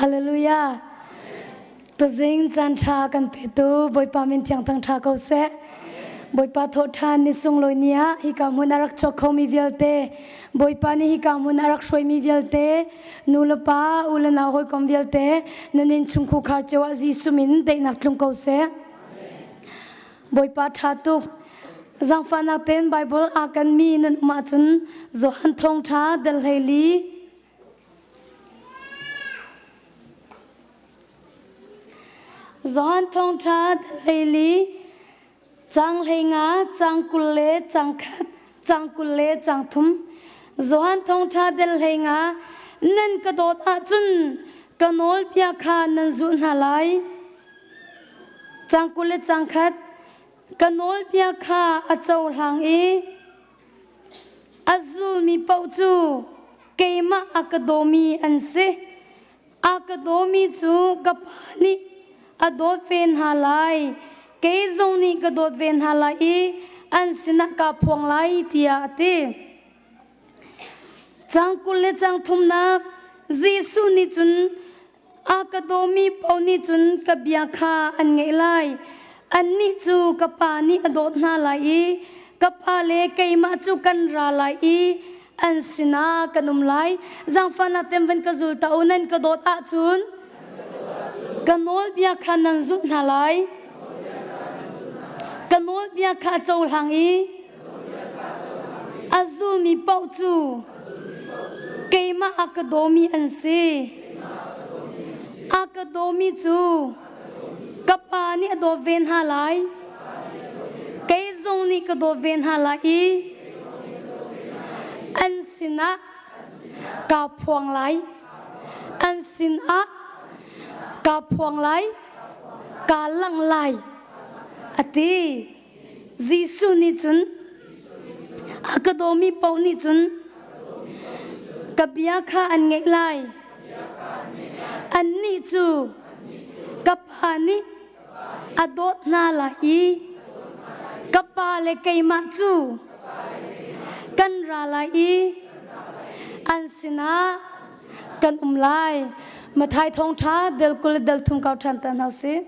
Hallelujah. Tuzing caan ṭha kan petu Bawipa min thiang thang ṭha ko seh. Bawipa thawh ṭhan ni sunglawi ni ah hika hmun a rak chuak khomi vialte Bawipa nih hika hmun a rak hruaimi vialte nu le pa u le nau hawikom vialte nan inn chungkhar cio ah Jesuh min daihnak tlung ko seh. Bawipa ṭha tuk. Zaangfahnak tein Baibal aa kanmi nan um ahcun Johan Thawngṭha dal 14 Johan Thawngṭha dal 14 caang 15 caang 20 le caang khat caang 20 le caang thum Johan Thawngṭha dal 15 nan ka dawt ahcun ka nawlbia kha nan zulh hna lai. Caang 20 le caang khat ka nawlbia kha a cohlang i a zulmi paoh cu keimah a ka dawmi an si. A ka dawmi cu ka Pa nih a dawt ve hna lai. Kei zong nih ka dawt ve hna lai i an sinah kaa phuang lai tiah a ti. Caang 20 le caang thumnak Jesuh nih cun A ka dawmi paoh nih cun ka bia kha an ngaih lai. Annih cu ka Pa nih a dawt hna lai i ka Pa le keimah cu kan ra lai i an sinah kan um lai. Zaangfahnak tein van ka zul ta u, nan ka dawt ahcun ka nawlbia kha nan zulh hna lai. Ka nawlbia kha a cohlang i A zulmi paoh cu keimah a ka dawmi an si. A ka dawmi cu ka Pa nih a dawt ve hna lai. Kei zong nih ka dawt ve hna lai i an sinah kaa phuang lai. An sinah kaa phuang lai, kaa langh lai, a ti. Jesuh nih cun a ka dawmi paoh nih cun ka bia kha an ngaih lai. Annih cu ka Pa nih a dawt hna lai i ka Pa le keimah cu kan ra lai i an sinah kan um lai. Matthai thawngṭha del 20 le del thum kau ṭhan ta hna usih.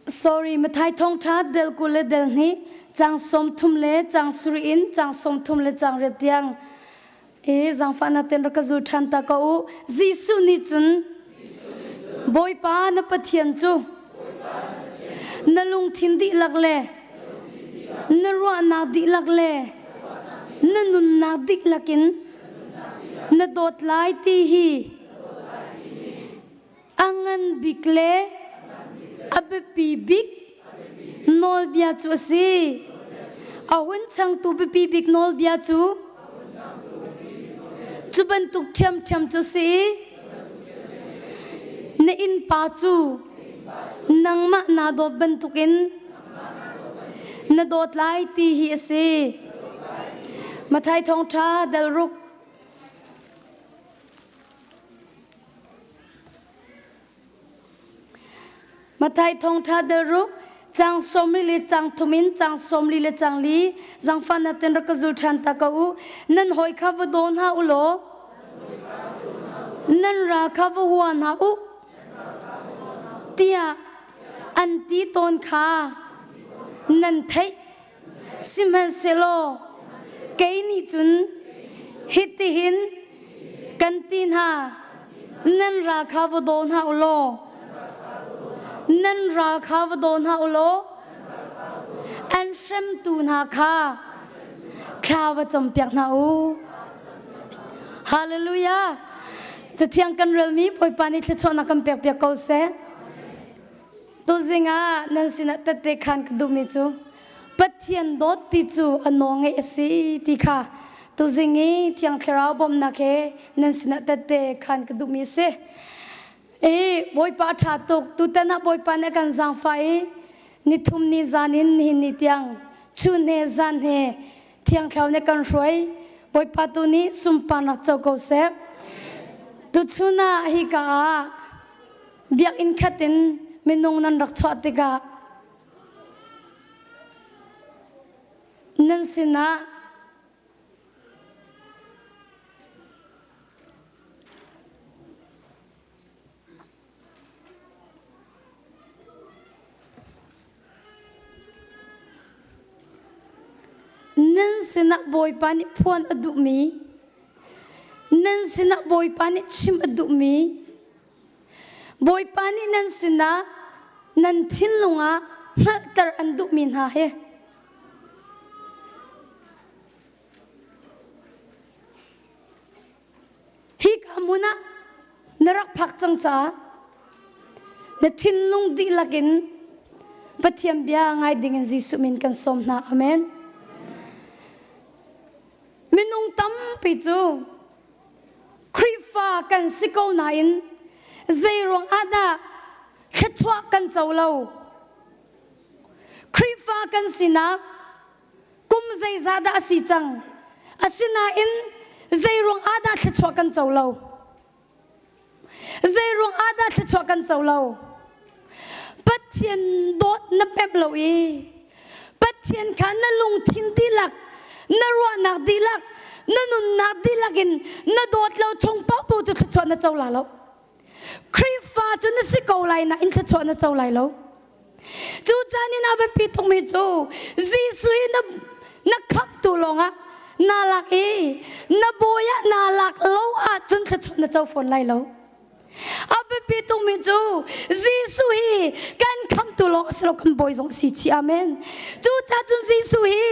Sorry, Mathai thawngṭha del 20 le del hnih cang 30 le cang sarih in cang 30 le cang riat tiang e zaangfahnak ten rak ka zul ṭhan ta ko u. Jesuh nih cun Bawipa na Pathian cu na lungthin dihlak le na ruahnak dihlak le na nunnak dihlak in na dawt lai ti hi A ngan bik le a biapi bik nawlbia cu a si. A hun changtu biapi bik nawlbia cu cu bantuk ṭhiamṭhiam cu a si i na innpa cu nangmah naa dawt bantukin na dawt lai ti hi a si. Matthai Thawngṭha dal ruk. Matthai thawngṭha dal ruk cang 40 le cang thum in cang 40 le cang li zangfahnak ten rak ka zul ṭhan ta ko u nan hawi kha va daw hna u law nan ral kha va hua hna u tiah an ti tawn kha nan theih Sihmanhsehlaw kei nih cun hitihin kan ti hna, nan ral kha va daw hna u law, nan ral kha va daw hna u law, an hremtu hna kha thla va campiak hna u. Hallelujah! Cathiang kan relmi Bawipa nih thluachuahnak kan pekpiak ko seh. Tuzing ah nan sinah tette khan ka duhmi cu Pathian dawt ti cu a nawlngeih a si ti kha tuzing i Thiang Thlarau bawmhnak he nan sinah tette khan ka duhmi a si. I Bawipa a ṭha tuk. Tutan ah Bawipa nih a kan zaangfah i nithum ni zan in nihin ni tiang chun he zan he Thiang Thlarau nih kan hruai. Bawipa tu nih sunparnak co ko seh. Tuchun ah hika ah Biakinn khat in minung nan rak chuah tikah. Nan sinah Nan sinah Bawipa nih phuan a duhmi, nan sinah Bawipa nih chim a duhmi, Bawipa nih nan sinah nan thinlung ah hngalhter an duhmi hna hi Hika hmun ah na rak phak cang caah na thinlung dihlak in Pathian bia ngai ding in Jesuh min kan sawm hna. Amen. Minung tampi cu Khrihfa kan si ko nain zei ruang ah dah thluachuah kan co lo? Khrihfa kan sinak kum zeizah dah a si cang? Asinain zei ruang ah dah thluachuah kan co lo? Zei ruang ah dah thluachuah kan co lo? Pathian dawt na pemh lo i Pathian kha na lungthin dihlak, na ruahnak dihlak, na nunnak dihlak in na dawt lo chung paohpaoh cu thluachuah na co la lo. Khrihfa cu na si ko lai nain thluachuah na co lai lo. Cu caan in a biapi tukmi cu Jesuh hi na, na khamhtu lawngah naa lak i na bawi ah naa lak lo ahcun thluachuah na co fawn lai lo. A biapi tukmi cu Jesuh hi kan khamhtu lawng a si lo kan bawi zong a si chih. Amen. Cucaah cun Jesuh hi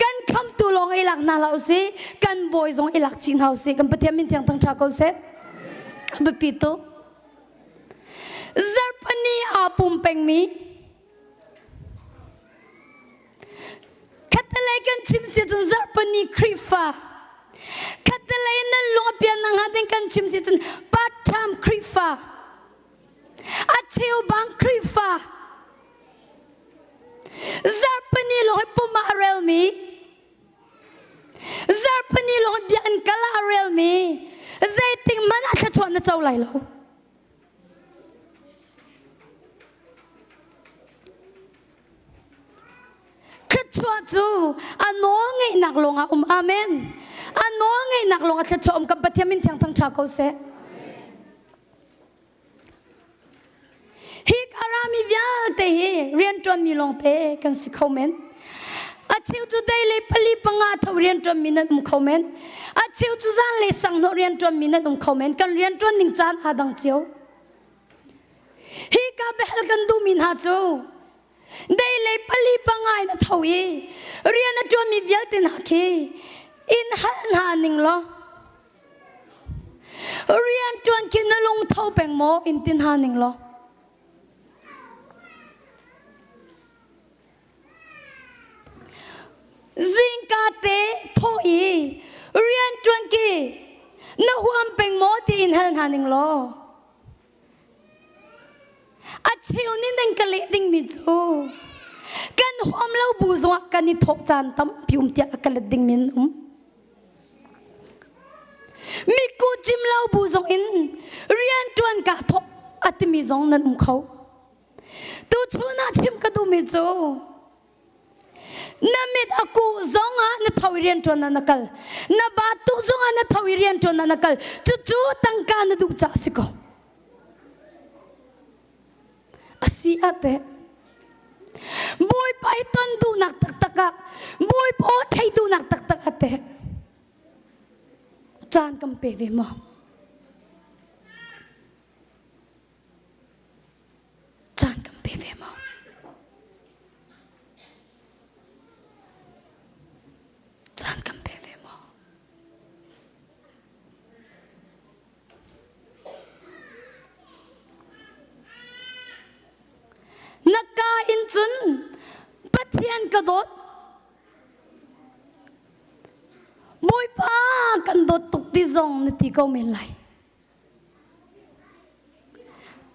kan khamhtu lawng i lak hna hlah usih, kan bawi zong i lak chih hna usih. Kan Pathian min thiang thangṭha ko seh. A biapi tuk. Zarhpini aa pum pengmi khattelei kan chim si cun zarhpini Khrihfa khattelei nan lung a pian nakhnga ding kan chim si cun part time Khrihfa a cheubang Khrihfa zarhpini lawng hi pum ah a relmi Zarhpini lawng biakinn kal ah a relmi zeitik hmanh ah thluachuah na co lai lo. Thluachuah cu a nawl ngeihnak lawngah um. Amen. A nawl ngeihnak lawngah thluachuah um. Kan Pathian min thiang thangṭha ko seh. Hi rami vialte hi rianṭuanmi lawngte kan si kho men. A cheu cu dei le pali panga tho rianṭuanmi nan um kho men. A cheu cu zan le sang hnawh rianṭuanmi nan um kho men. Kan rianṭuan ning caan aa dang cio. Hi ka biahal kan duhmi hna cu dei le pali panga in a tho i rian a ṭuanmi vialte hna khi in hal hna ning law Rian ṭuan khi na lungtho peng maw in ti hna ning law. Zingka te thawh i rian ṭuan khi na huam peng maw ti in hal hna ning law. A cheu nih nan ka leh dingmi cu kan huam lo bu zongah kan i thawh caan tampi um tiah a ka let dingmi an um. Miku cim lo bu zong in rian ṭuan kaa thawh a timi zong nan um kho. Tuchun ah chim ka duhmi cu Na mit a kuh zongah na tho i rianṭuan ah na kal. Na ba tuk zongah na tho i rianṭuan ah na kal. Cucu tangka na duh caah si ko. A si ah teh Bawipa i ton duhnak taktak ah Bawipa aw theih duhnak taktak ah teh caan kan pe ve maw? Caan kan pe ve maw? Caan kan pe ve maw? Na ka in cun Pathian ka dawt. Bawipa kan dawt tuk ti zong na ti ko men lai.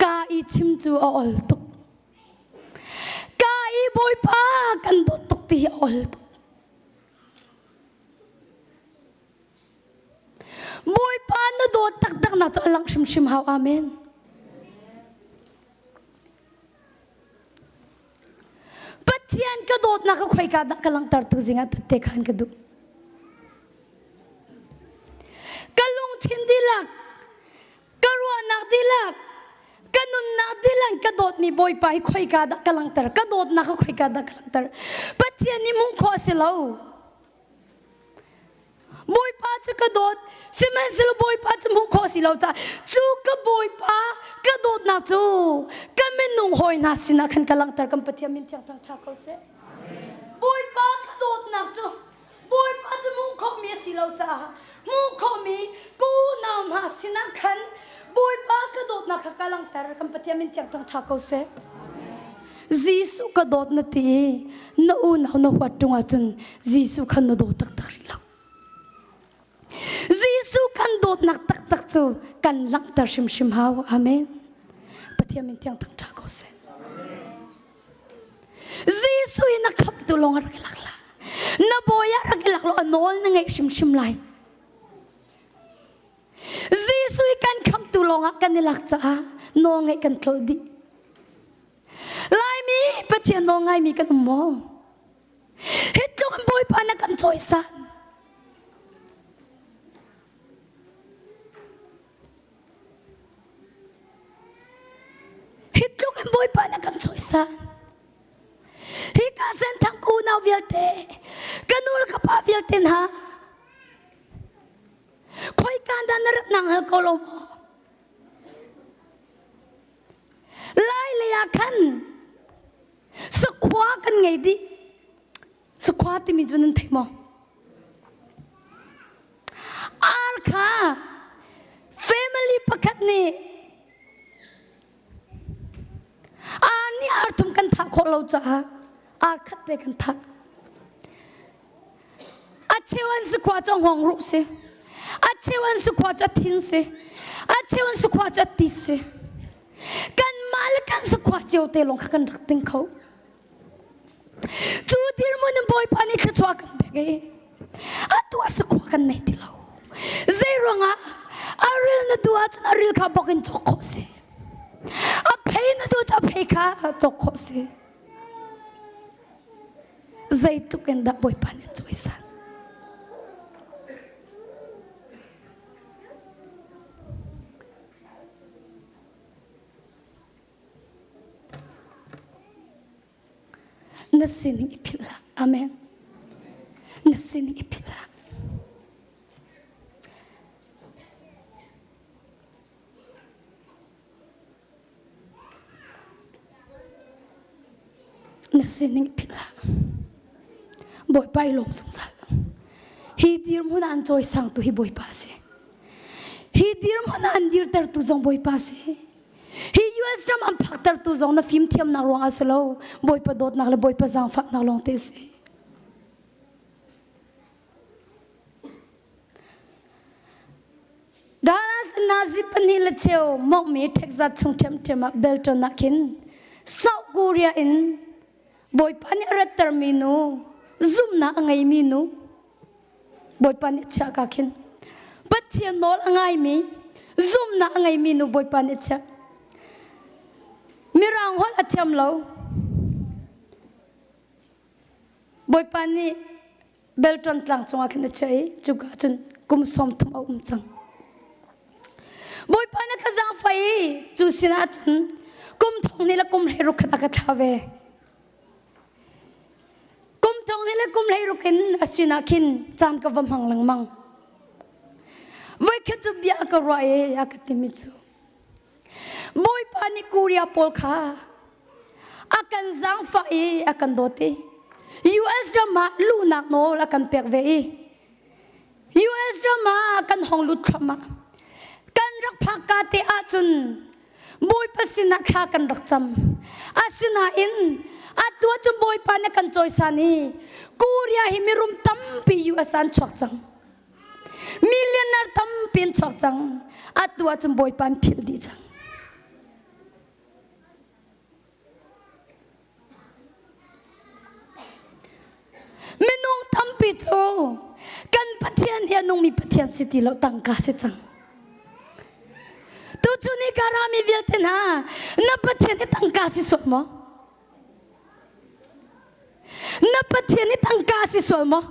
Ka i chim cu a ol tuk. Ka i Bawipa kan dawt tuk ti hi a ol tuk. Bawipa na dawt taktak nak cu a lang hrimhrim hau. Amen. Pathian. Pathian ka dawtnak ka khoika dah ka langhter tu zingah tette khan ka duh. Ka lungthin dihlak, ka ruahnak dihlak, ka nunnak dihlak ka dawtmi Bawipa hi khoika dah ka langhter, ka dawtnak ka khoika dah ka langhter. Pathian nih hmuh khawh a si lo. Bawipa cu ka dawt, sihmanhsehlaw Bawipa cu hmuh khawh a si lo caah cu ka Bawipa ka dawtnak cu ka minung hawi hna sinah khan ka langhter kan Pathian min thiang thangṭha ko seh. Bawipa ka dawtnak cu Bawipa cu hmuh khawhmi a si lo caah hmuh khawhmi ka unau hna sinah khan Bawipa ka dawtnak kha ka langhter kan Pathian min thiang thangṭha ko seh. Jesuh ka dawt na ti i na unau na huat ṭung ahcun Jesuh kha na daw taktak rih lo. Jesuh kan dawtnak taktak cu kan langhter hrimhrim hau. Amen. Pathian min thiang thangṭha ko seh. Jesuh in a khamtu lawng a rak i lak la. Na bawi ah rak i lak law a nawl na ngeih hrimhrim lai. Jesuh i kan khamtu lawngah kan i lak caah nawl ngeih kan tlolh dih. Laimi Pathian nawl ngaimi kan um maw? Hi tluk in Bawipa na kan cawisan. Hi tluk in Bawipa na kan cawisan. Hi ka senthang ka unau vialte, ka nu le ka pa vialte hna, khoika dah na rat nang hal ko lo maw? Lai lei ah khan sakhua kan ngei dih. Sakhua timi cu nan thei maw? Ar kha family pakhat nih ar nih ar thum kan thah khawh lo caah ar khat te kan thah. A cheu an sakhua cu hngawng ruh si. A cheu an sakhua cu a thin si. A cheu an sakhua cu a tis si. Kanmah le kan sakhua cio te lawng kha kan rak ting kho. Cu dirhmun in Bawipa nih thluachuah kan pek i atu ah sakhua kan nei ti lo. Zei ruangah a ril na duh ahcun a ril kha bok in cawk khawh si. A phei na duh cu a phei kha cawk khawh si. Zeitluk in dah Bawipa nih an cawisan. Na sining i philh hlah. Amen. Na sining i philh hlah. Na sining i philh hlah. Bawipa i lawm zungzal. Hi dirhmun ah an cawisangtu hi Bawipa a si. Hi dirhmun ah an dirtertu zong Bawipa a si. Hi US ram an phaktertu zong na fimthiamnak ruangah a si lo. Bawipa dawtnak le Bawipa zaangfahnak lawng te a si. Dallas nazi pahnih le cheu mawngmi Texas chung ṭhiamṭhiam ah Belton ah khin South Korea in Bawipa nih a rattermi nu, zumhnak a ngeimi nu, Bawipa nih a chiah ka khin. Pathian nawl a ngaimi, zumhnak a ngeimi nu Bawipa nih a chiah. Mirang holh a thiam lo. Bawipa nih Belton tlang cungah khin a chiah i cuka cun kum 30 a um cang. Bawipa nih ka zaangfah i cu sinah cun kum thong hnih le kum 16 khat a ka thlah ve. Kum thong hnih le kum 16 in a sinah khin caan ka va hmang lengmang. Voikhat cu bia ka ruah i a ka timi cu Bawipa nih Korea pawl kha a kan zaangfah i a kan dawt i US ram ah luhnak nawl a kan pek ve i US ram ah kan hong lut thluahmah. Kan rak phak ka te ahcun Bawipa sinah thla kan rak cam. Asinain atu ahcun Bawipa nih kan cawisan i Korea hi mirum tampi US ah an chuak cang. Millionaire tampi an chuak cang. Atu ahcun Bawipa an philh dih cang. Minung tampi cu kan Pathian hi a nungmi Pathian si ti lo tangka si cang. Tuchun hi ka rami vialte hna na Pathian hi tangka si sual maw? Na Pathian hi tangka si sual maw?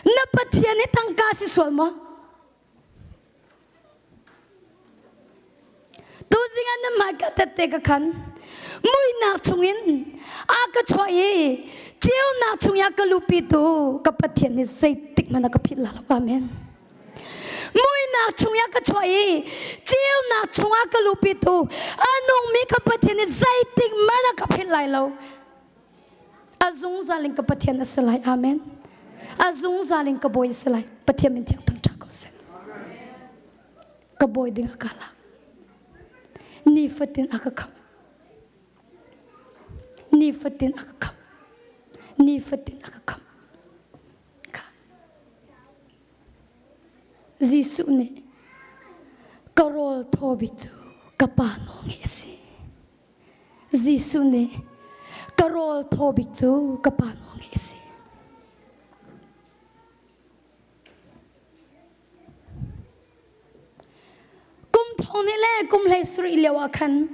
Na Pathian hi tangka si sual maw? Tuzing ah na hmaika tette ka khan muihnak chungin a ka chuah i ceunak chungah ka lupi tu ka Pathian nih zeitik hmanh a ka philh la lo. Amen. Muihnak chungah ka chuah i ceunak chungah ka lupi tu a nungmi ka Pathian nih zeitik hmanh a ka philh lai lo. A zungzal in ka Pathian a si lai. Amen. A zungzal in ka bawi a si lai. Pathian min thiang thangṭha ko seh. Ka bawi ding a ka lak. Nifatin a ka khamh. Nifatin a ka khamh. Nifatin a ka khamh. Kha. Jesuh nih ka rawl thaw bik cu ka pa nawl ngeih a si. Jesuh nih ka rawl thaw bik cu ka pa nawl ngeih a si. Kum thong nih le kum hlei sarih lio ah khan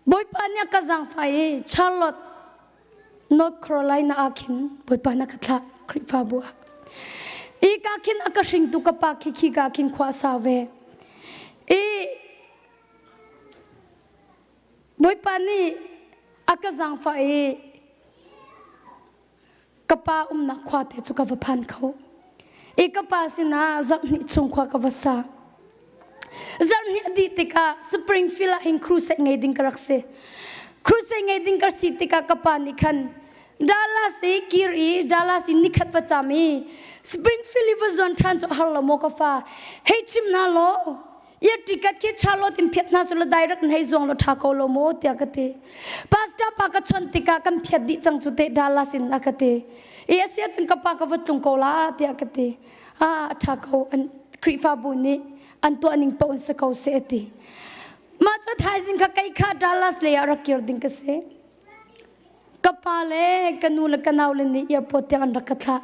Bawipa nih a ka zaangfah i Charlotte, North Carolina ah khin Bawipa nih a ka thlah Khrihfabu ah. I ka khin a ka hringtu ka pa khi khi ka khin khua a sa ve. I Bawipa nih a ka zaangfah i ka pa umnak khua te cu ka va phan kho. I ka pa sinah zarhhnih chung khua ka va sa. Zarhhnih a dih tikah Springfield ah hin crusade ngei ding ka rak si. Crusade ngei ding ka si tikah ka pa nih khan Dallas i kir i Dallas i nikhat va cam i Springfield i va zuan ṭhan cu a har lo maw ka fa hei chim hna law Ia ticket khi Charlotte in phiat hna selaw direct in hei zuang law ṭha ko lo maw tiah ka ti. Pastor pa ka chawnh tikah kan phiat dih cang cu teh Dallas in a ka ti. I a si ahcun ka pa ka va tlung ko la tiah ka ti. Ah a ṭha ko an Khrihfabu nih an tuah ning paoh in si ko seh a ti. Mah cu thaizing kha kei kha Dallas lei ah rak kir ding ka si. Ka pa le ka nu le ka nau le nih airport tiang an rak ka thlah.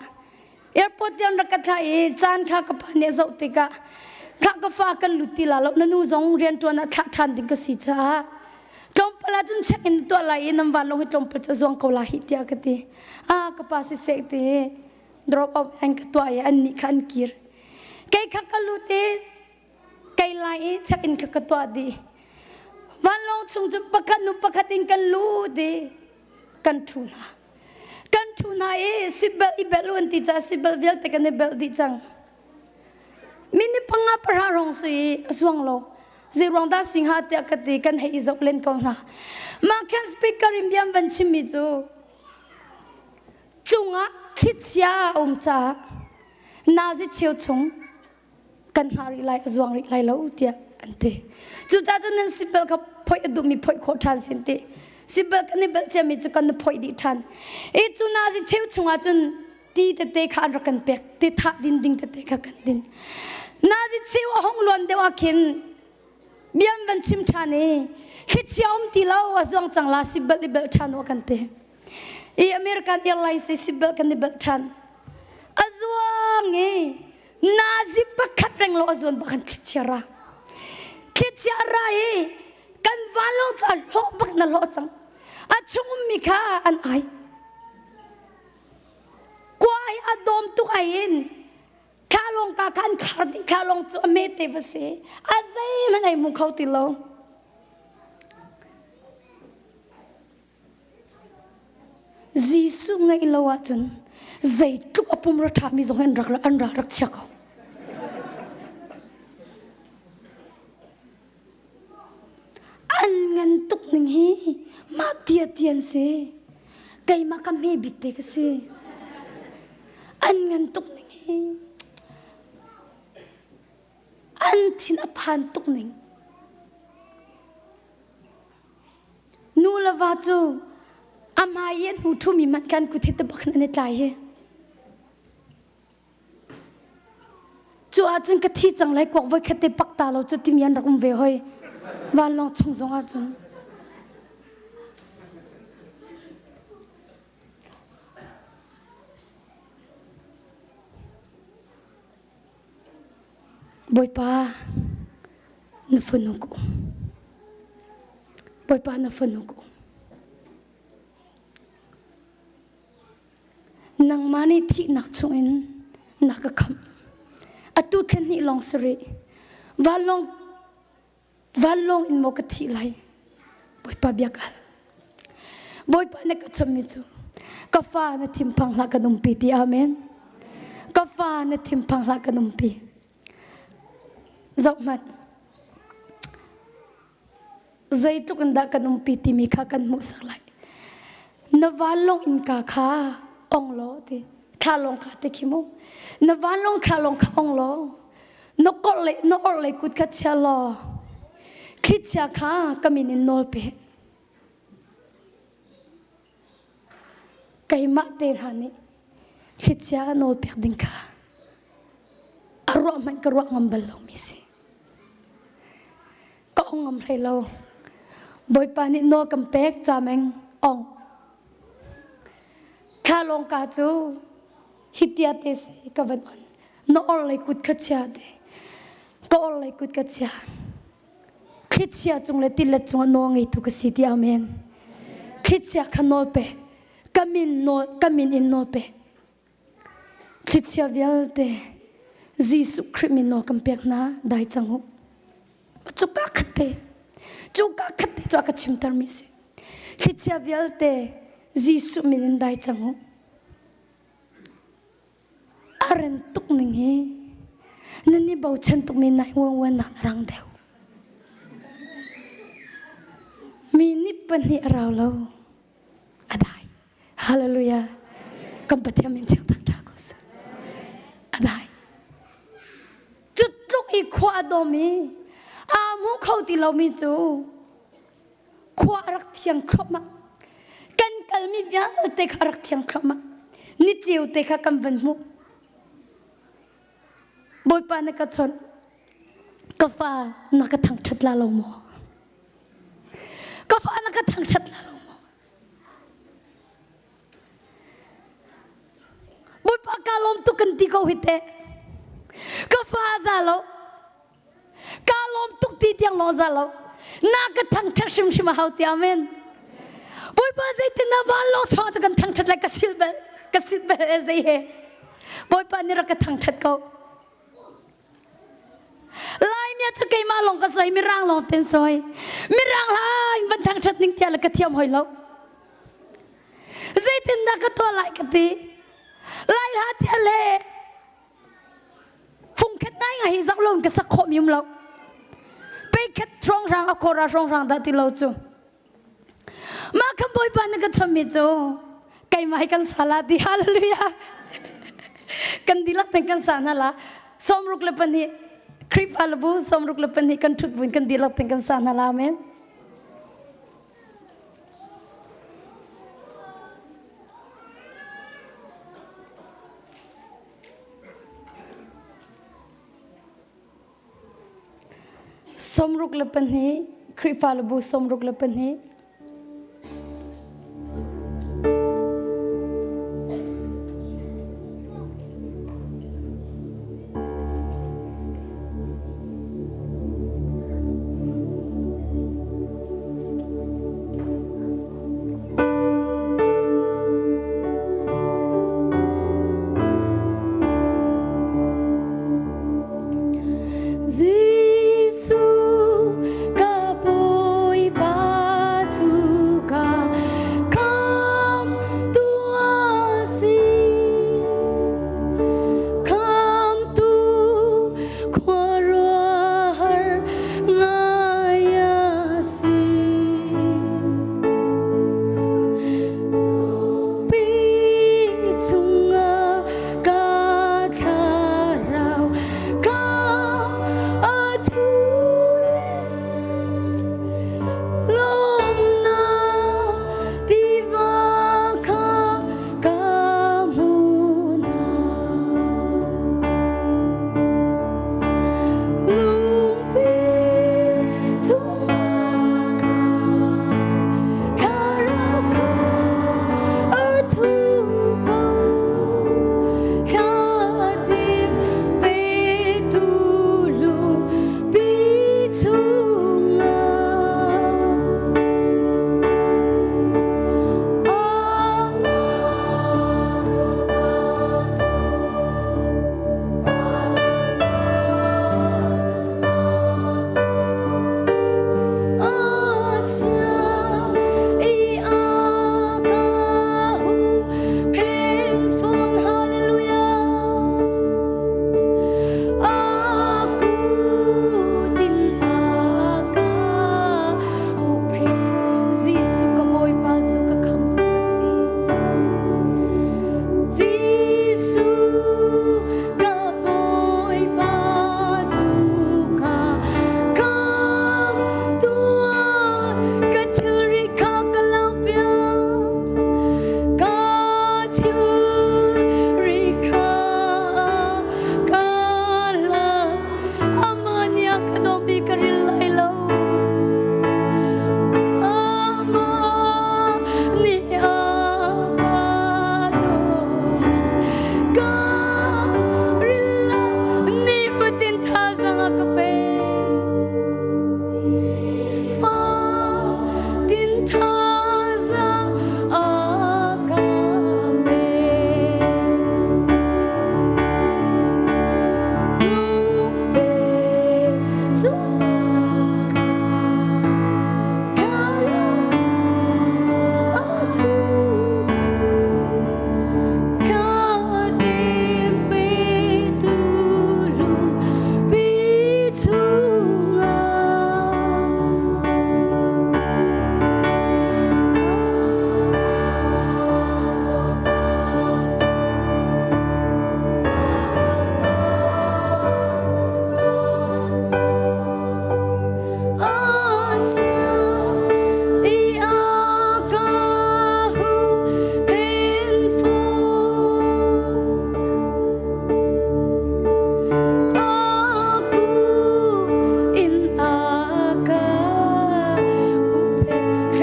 Airport tiang rak ka thlah i caan kha ka pa nih a zoh tikah khah ka fa kan lut ti la lo na nu zong rianṭuan ah thlah ṭhan ding ka si caah tlawmpal ah cun check in tuah lai i nan vanlawng hi tlawmpal cu a zuang ko la hih tiah ka ti. Ah ka pa siseh ti drop off an ka tuah i an nih kha an kir. Kei kha ka lut i kei lai i check in kha ka tuah dih. Vanlawng chung cu pakhat nu pakhat in kan lut i kan ṭhu hna. Kan ṭhu hna i seatbelt i bel u an ti caah seatbelt vialte kan i bel dih cang. Minute panga pahra rong si i a zuang lo. Zei ruang dah si hnga tiah ka ti kan hei i zoh len ko hna. Mah khan speaker in bia an van chimmi cu cungah thlichia a um caah nazi cheu chung kan hngah rih lai a zuang rih lai lo tiah an ti cucaah cun nan seatbelt kha phoih a duhmi phoih khawh ṭhan sin ti seatbelt kan i belh ciami cu kan phoih dih ṭhan i cu nazi cheu chungah cun ti tete kha an rak kan pek ti thah din ding tete kha kan din nazi cheu a hong luan deuh ah khin biam van chim ṭhan i thlichia um ti lo a zuang cang la seatbelt i belh ṭhan u kan ti i American Airlines i seatbelt kan i belh ṭhan a zuang i nazi pakhat reng lo a zuan bak kan thlichia ra thlichia ra i kan vanlawng cu a hlawh bak na hlawh cang a chung ummi kha an ai kuai a dawm tuk ai in thlalawng ka kha an khar dih thlalawng cu a mete va si a zeihmanh ai hmu kho ti lo Jesuh ngeih lo ahcun zeitluk a pumra ṭhami zong an rak an ral rak chia ko. An ngan tuk ning hi mah tia tia an si. Keimah ka hme bik te ka si. An ngan tuk ning hi. An thin a phan tuk ning. Nu le va cu a hmai i a hnu ṭhumi hmanh khan kut hi tabak in an i tlai hi. Cu ahcun ka thi cang lai kuak voi khat te pak ta lo cu timi an rak um ve hoi. Vanlawng chung zong ahcun. Bawipa, Na fanu ka um. Bawipa na fanu ka um. Nangmah nih thihnak chungin na ka khamh. Atu thlen hnih lawng si rih. Vanlawng vanlawng in maw ka thih lai? Bawipa bia ka hal. Bawipa na ka chimmi cu ka fa na thinphang hlah kan umpi ti amen. Ka fa na thinphang hlah kan umpi. Zoh hmanh. Zeitluk in dah kan umpi timi kha kan hmuhsak lai. Na vanlawng innka kha ong law ti thlalawng kha ti khi mu. Na vanlawng thlalawng kha ong law na korh na orhlei kut kha chia law thlichia kha ka min in nawl pe. Keimah te hna nih thlichia nawl pek ding kha a ruah hmanh ka ruah ngam bal lomi si. Ka ong ngam hlei lo. Bawipa nih nawl kan pek cameng ong. Thla lawng ka cu hitia te si ka van on. Na orhlei kut kha chia te. Ka orhlei kut ka chia. Thlichia cung le tilet cungah nawl ngeitu ka si ti amen. Thlichia kha nawl pe. Ka min nawl ka min in nawl pe. Thlichia vialte Jesuh Khrih min nawl kan pek hna dai cang u. Cuka khat te cuka khat te cu a ka chimter mi si. Thlichia vialte Jesuh min in dai cang u. A ren tuk ning hi nan i bochan tukmi nai uan nak na rang deuh. Mi nih pahnih a rau lo. A dai. Hallelujah. Kan Pathian min thiang tak ṭha ko seh. A dai. Cu tluk i khua a dawm i aa hmu kho ti lomi cu khua a rak thiang thluahmah. Kan kalmi vialte kha a rak thiang thluahmah. Ni ceu te kha kan van hmuh. Bawipa na ka chawnh. Ka fa na ka thangṭhat la lo maw? Ka fa na ka thangṭhat la lo maw? Bawipa ka lawm tuk kan ti ko hi teh. Ka fa za lo. Ka lawm tuk ti tiang lawng za lo. Na ka thangṭhat hrimhrim a hau ti amen. Bawipa zeitin na van lawng chawng cu kan thangṭhat lai ka sil bel ka sit bel e zei he. Bawipa nih rak ka thangṭhat ko. Laimi cu keimah lawng ka sawi mirang lawng ten sawi. Mirang lai van thangṭhat ning tiah le ka thiam hoi lo. Zeitindah ka tuah lai ka ti. Lai hla tiah le fungkhat ngai ngai hi zoh lo in ka sak khawh mi um lo. Peikhat hrawnghrang a khawra hrawnghrang dah ti lo cu. Mah kan Bawipa na ka chommi cu keimah hi kan sa la ti hallelujah. Kan dihlak ten kan sa hna la 62 Khrihfa labu 62 kan ṭhut buin kan dihlak ten kan sa hna la amen. 62 Khrihfabu 62. Jesuh ka Bawipa.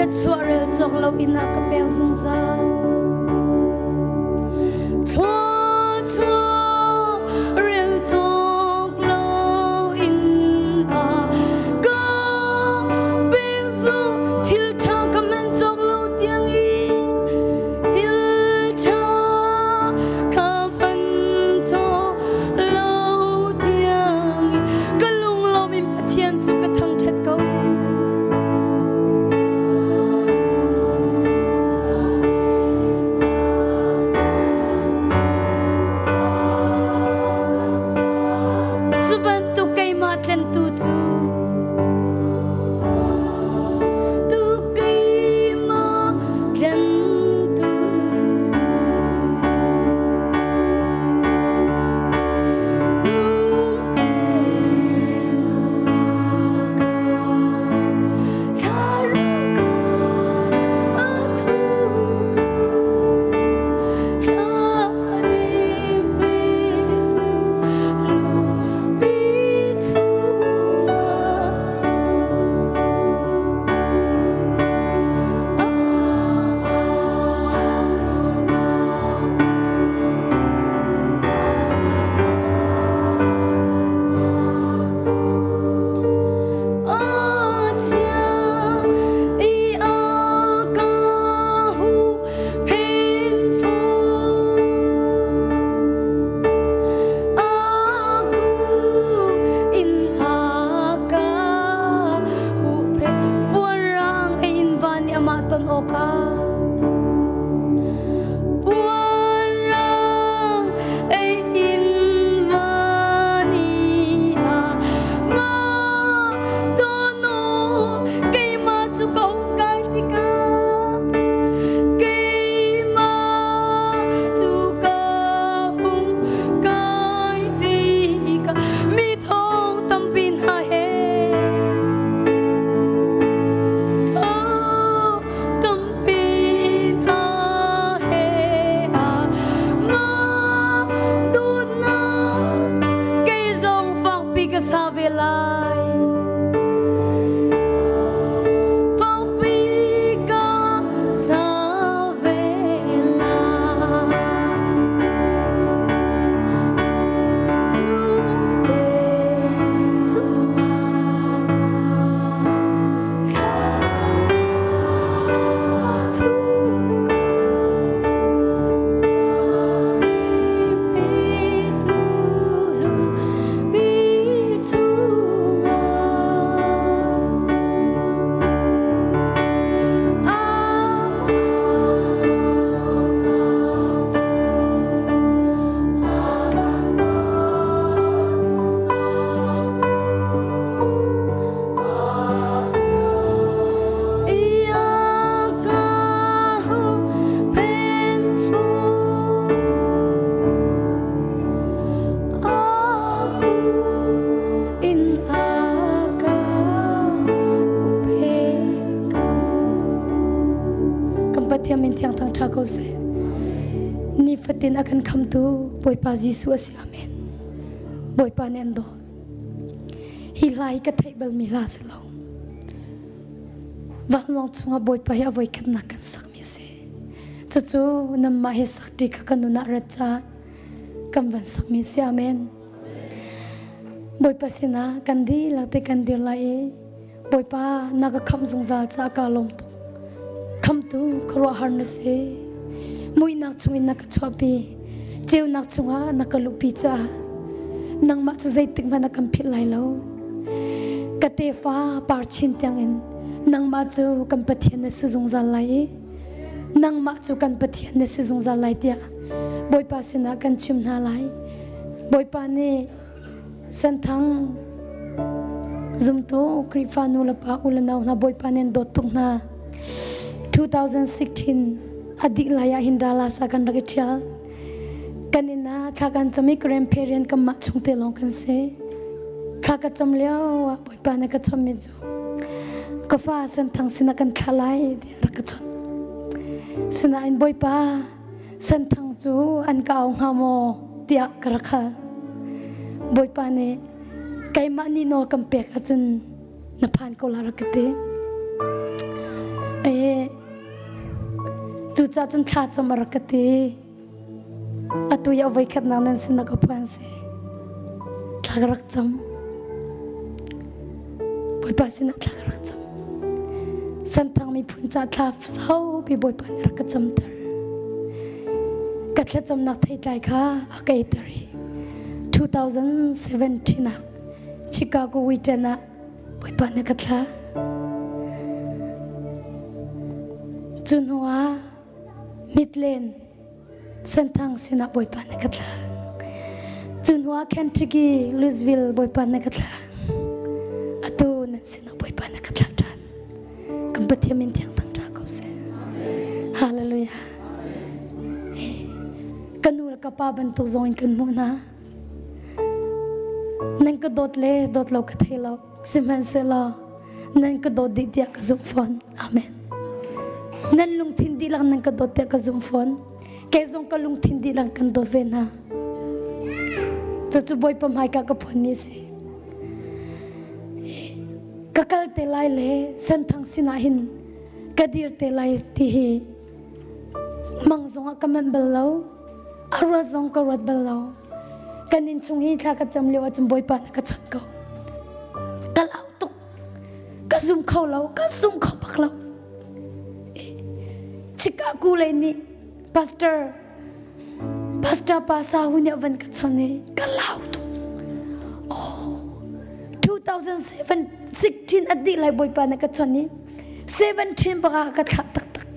Thluachuah rel cawk lo in a ka pek zungzal. Thluachuah rel cawk lo in a ka pek zung thil ṭha ka man cawk lo tiang in thil ṭha ka man cawk lo tiang in ka lunglawm in Pathian cu ka thangṭhat ko. Cu bantuk keimah tlentu cu tu keimah tlentu cu lungpe cu Amah ton awkah puanrang ei in vani ah mah tono keimah cu ka hung kai tikah keimah cu ka hung kai tikah mi thong tampi hna he thong tampi hna he mah dawtnak kei zong fakpi ka sa ve lai. Fakpi ka sa ve lai. Lungpe chungah thla Kan Pathian min thiang thang ṭha ko seh. Nifatin a kan khamtu Bawipa Jesuh a si. Amen. Bawipa nih an dawt. Hi hla hi ka theih balmi hla si lo. Vanlawng chungah Bawipa hi a voikhatnak kan sakmi a si. Cucu nanmah he sakṭi kha kan nun ah rat caah kan van sakmi a si. Amen. Bawipa sinah kan dihlak te kan dir lai i Bawipa na ka khamh zungzal caah kaa lawm tuk. Khamhtu khuaruahhar na si. Muihnak chungin na ka chuahpi. Ceunak chungah na ka luhpi caah nangmah cu zeitik hmanh na kan philh lai lo. Ka tefa par chin tiangin nangmah cu kan Pathian na si zungzal lai i nangmah cu kan Pathian na si zungzal lai tiah Bawipa sinah kan chim hna lai. Bawipa nih Senthang zumtu Khrihfa nu le pa u le nau hna Bawipa nih an dawt tuk hna. 2016 a dih lai ah hin Dallas ah kan rak i ṭhial. Kan inn ah thla kan cam i grandparent kanmah chungte lawng kan si. Thla ka cam lio ah Bawipa nih ka chawmmi cu ka fa Senthang sinah kan thlah lai tiah rak ka chawnh. Sinain Bawipa Senthang cu an ka au hnga maw tiah ka rak hal. Bawipa nih keimah nih nawl kan pek ahcun na phan ko la rak ka ti. Cucaah cun thla cam a rak ka ti. Atu i a voikhatnak nan sinah ka phuan si. Thla ka rak cam. Bawipa sinah thla ka rak cam. Senthang miphun ca thla saupi Bawipa nih rak ka camter. Ka thlacamnak theitlai kha a ka eiter i 2017 ah Chicago weekend ah Bawipa nih ka thlah. Cu hnu ah Midland Senthang sinah Bawipa nih ka thlah. Cu hnu ah Kentucky Louisville Bawipa nih ka thlah. Atu nan sinah Bawipa nih ka thlah ṭhan. Kan Pathian min thiang thangṭha ko seh. Hallelujah. Ka nu le ka pa bantuk zong in kan hmuh hna. Nan ka dawt le dawt lo ka thei lo. Sihmanhsehlaw nan ka dawt dih tiah ka zumh fawn. Amen. Nan lungthin dihlak nan ka dawt tiah ka zumh fawn. Kei zong ka lungthin dihlak kan dawt ve hna. Cucu Bawipa hmaika ka phuanmi a si. Ka kal te lai le senthang sinah hin ka dir te lai ti hi mang zongah ka manh bal lo. A ruat zong ka ruat bal lo. Kan inn chung hi thla ka cam lio ahcun Bawipa nih ka chawnh ko. Ka lau tuk. Ka zum kho lo. Ka zum kho bak lo. Chicago lei nih pastor pastor pa Sahu nih a van ka chawnh i ka lau tuk. Oh, 2007 16 a dih lai Bawipa nih ka chawnh i 17 baka ka thlah taktak.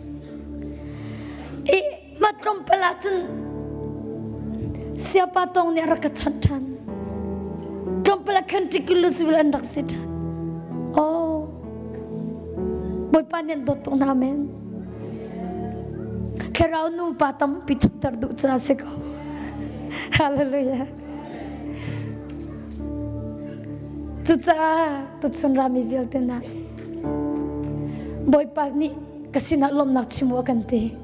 I Mah tlawmpal ah cun siapa tawng nih a rak ka chawnh ṭhan. Tlawmpal ah khan Louisville an rak si ṭhan. Oh, Bawipa nih an dawt tuk hna men. Thlarau nu pa tampi chukter duh cu a si ko. Hallelujah. Cucaah tuchun rami vialte hna Bawipa nih ka sinah lawmhnak chim u a kan ti.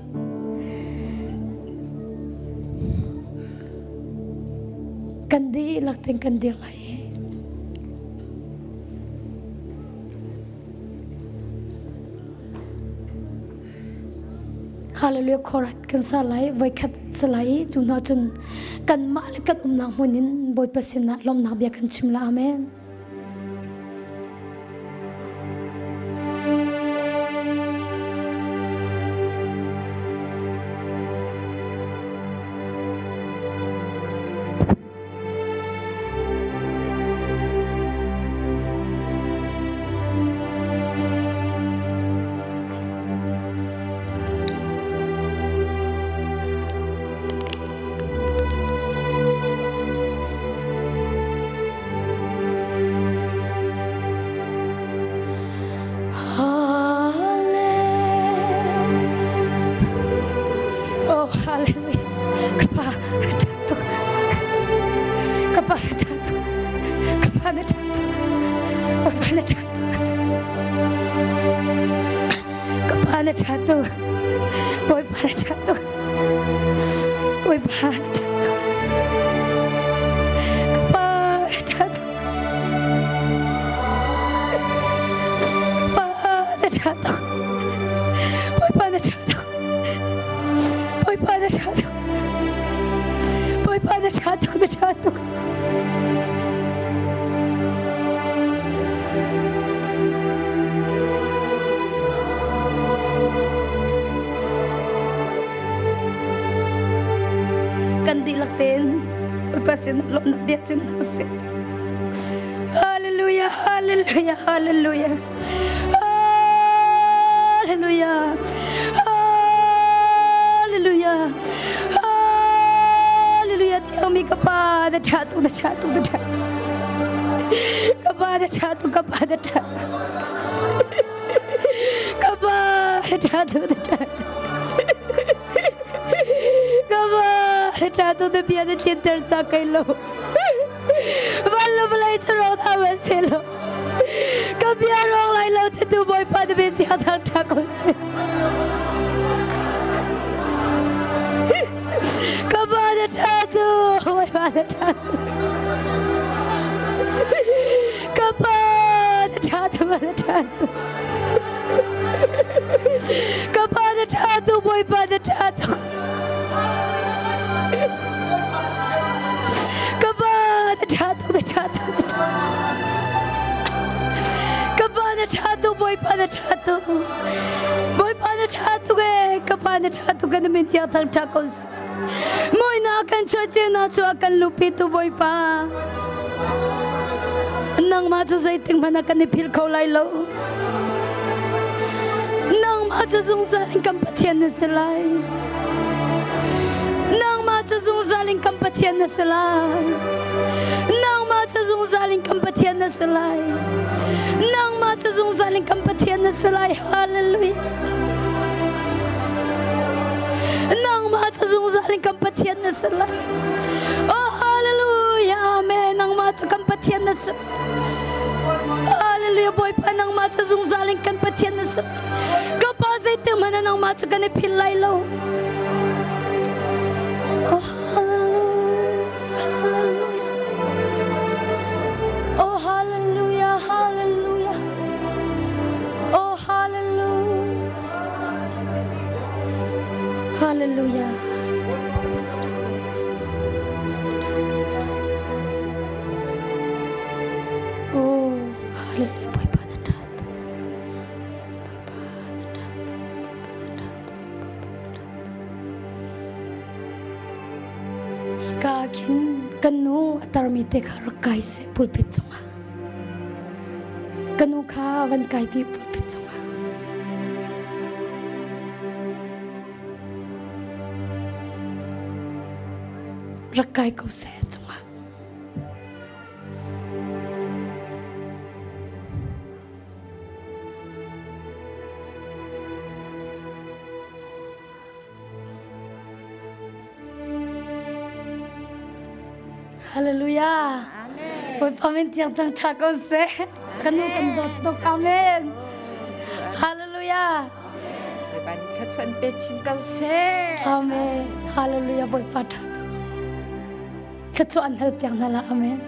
Kan dihlak tein kan dir lai i Hallelujah khorat kan sa lai voikhat sa lai i cu hna cun kanmah le kan umnak hmun in Bawipa sinah lawmhnak bia kan chim la amen. Oh, hallelujah. Kapa tuk. Kapa tuk. Kapa na tuk. Kapa na tuk. Kapa na tuk. Bawipa na tuk. Bawipa na tuk. Kapa na tuk. Kapa na tuk. Bawipa na tuk. Bawipa na tuk. Bawipa na tuk na tuk. Kan dihlak tein Bawipa sin lawmhnak bia chim hna usih. Hallelujah, hallelujah, hallelujah. Hallelujah. Hallelujah. Hallelujah. Thiangmi ka pa na ṭha tuk, na ṭha tuk, na ṭha tuk. Ka pa na ṭha tuk, ka pa na ṭha tuk. Ka pa na ṭha tuk, na ṭha tuk. Ka pa na ṭha tuk, na bia na tlinter ca kai lo. Van lo vawlei cu rawk hna hmanh sehlaw ka bia rawk lai lo titu Bawipa na min thiang thangṭha ko seh. Ka pa na ṭha tu, Bawipa na ṭha tu. Ka pa na ṭha tu, na ṭha tu. Ka pa na ṭha tu, Bawipa na. Bawipa na ṭha tuk. Bawipa na ṭha tuk ee. Ka pa na ṭha tuk na min tiang thang ṭha ko seh. Muihnak kan chuah ceunak cu a kan luhpi tu Bawipa. Nangmah cu zeitik hmanh ah kan i philh kho lai lo. Nangmah cu zungzal in kan Pathian na si lai. Nangmah cu zungzal in kan Pathian na si lai. Nangmah cu zungzal in kan Pathian na si lai. Nangmah cu zungzal in kan Pathian na si lai. Hallelujah. Nangmah cu zungzal in kan Pathian na si lai. Oh hallelujah. Amen. Nangmah cu kan Pathian na si. Hallelujah Bawipa nangmah cu zungzal in kan Pathian na si. Ka pa zeitik hmanh ah nangmah cu kan i philh lai lo. Oh hallelujah. Hallelujah. Oh hallelujah. Hallelujah. Oh hallelujah. Jesus. Hallelujah. Oh, hallelujah. Bawipa na ṭha tuk. Bawipa na ṭha tuk. Bawipa na ṭha tuk. Bawipa na ṭha tuk. Hika ah khin kan nu a tarmi te kha rak kai seh pulpit cungah. Ka nu kha van kaipi pulpit cungah. Rak kai ko seh cungah. Hallelujah. Amen. Bawipa min tiang cang ṭha ko seh. Kan nu kan dawt tuk. Amen. Hallelujah. Bawipa nih thluachuah pe chin ko seh. Amen. Hallelujah. Bawipa ṭha tuk. Thluachuah an hal piak hna la. Amen.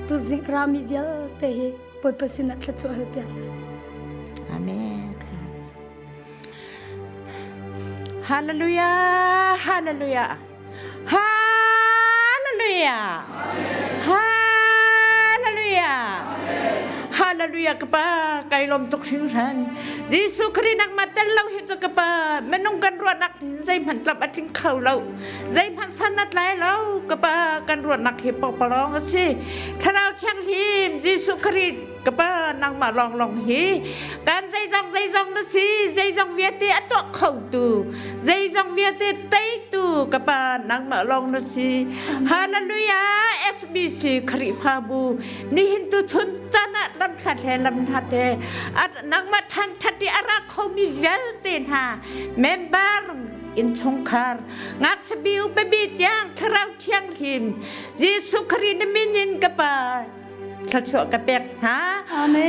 Tuzing rami vialte hi Bawipa sinah thluachuah hal piak hna. Amen. Hallelujah, hallelujah. Hallelujah. Hallelujah. Hallelujah ka pa kai lom tuk hringhran. Jesuh Khrih nak ma tel lo hi cu ka pa minung kan ruahnak hin zeihmanh tlap a tling kho lo. Zeihmanh san a tlai lo ka pa kan ruahnak hi pawpalawng a si. Thlarau Thianghlim Jesuh Khrih ka pa nangmah lawnglawng hi kan zeizong zeizong na si zeizong vialte a tuah khotu zeizong vialte teitu ka pa nangmah lawng na si hallelujah SBC Khrihfabu nihin tu chun chan ah lamhlat he lamhlat he nangmah thangthat i a ra khomi vialte hna member innchungkhar ngakchia bi upa bi tiang thlarau thianghlim Jesuh Khrih na min in ka pa thluachuah ka pek hna.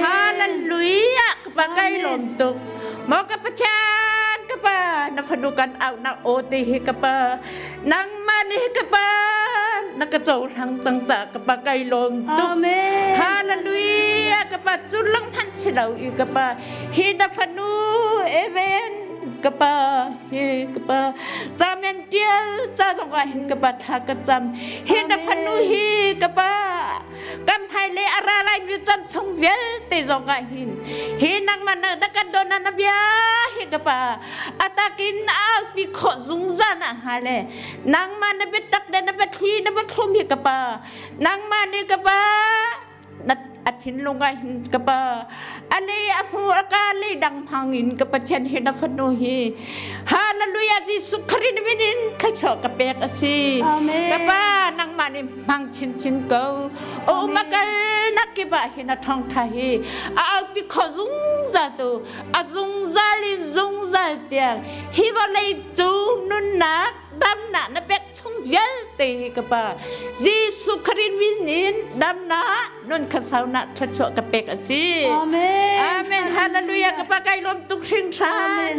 Hallelujah ka pa kai lawm tuk. Maw ka Pathian ka pa na fanu kan auhnak aw te hi ka pa nangmah nih ka pa na ka cohlang cang ca ka pa kai lawm tuk. Hallelujah ka pa cu lang hmanh si lo i ka pa hi na fanu even ka pa hi ka pa camen tial ca zong ah hin ka pa tha ka cam hi na fanu hi ka pa kan hmailei a ra lai mi chan chung vialte zong ah hin hi nangmah na na kan don na bia hi ka pa atakin aupi khawh zungzal na hnga le nangmah na biatak le na biathli na biathlum hi ka pa nangmah nih ka pa na a thinlung ah hin ka pa a lei a hmu a ka lei dang hmang in ka Pathian hi na fanu hi Hallelujah Jesuh Christ min in thluachuah ka pek a si ka pa nangmah nih hmang chinchin ko o makal nakip ah hin a thawngtha hi a aupi kho zungzal tu a zungzal in zungzal tiang hi vawlei cu nunnak damnak na pek chung vialte hi ka pa Jesuh Christ min in damnak nun khasaunak thluachuah ka pek a si Amen Amen Hallelujah ka pa kai lawm tuk hringhran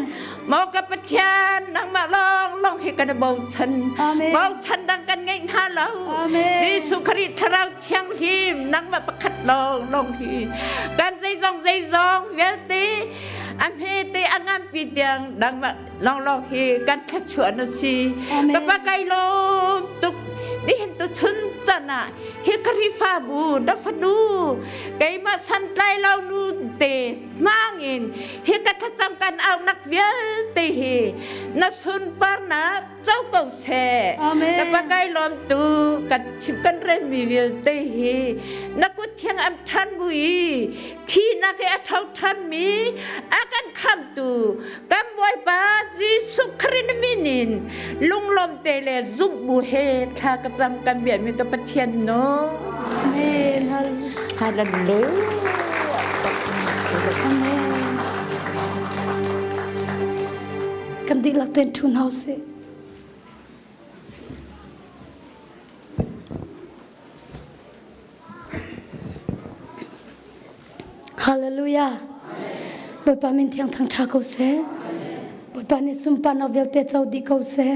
Maw ka Pathian nangmah lawng lawng hi kan bochan bochan dang kan ngeih hna lo Jesuh Khrih Thlarau Thianghlim nangmah pakhat lawng lawng hi kan zeizong zeizong vialte a hmete a nganpi tiang nangmah lawng lawng hi kan thluachuah na si ka pa kai lawm tuk. Nihin tu chun can ah hi Khrihfabu na fanu keimah santlai lo nu te hmangin hi ka thlacam kan aunak vialte hi na sunparnak co ko seh. Amen. Ka pa kai lawm tu kan chim kan relmi vialte hi na kut thiang am than bu i thihnak i a tho thanmi a kan khamtu kan Bawipa Jesuh Khrih na min in lunglawm te le zumh bu he thla ka cam kan biakmi ka Pathian no. Amen. Hallelujah. Amen. Kan dihlak ten thu hna usih. Hallelujah. Bawipa min thiang thang ṭha ko seh. Bawipa nih sunparnak vialte co dih ko seh.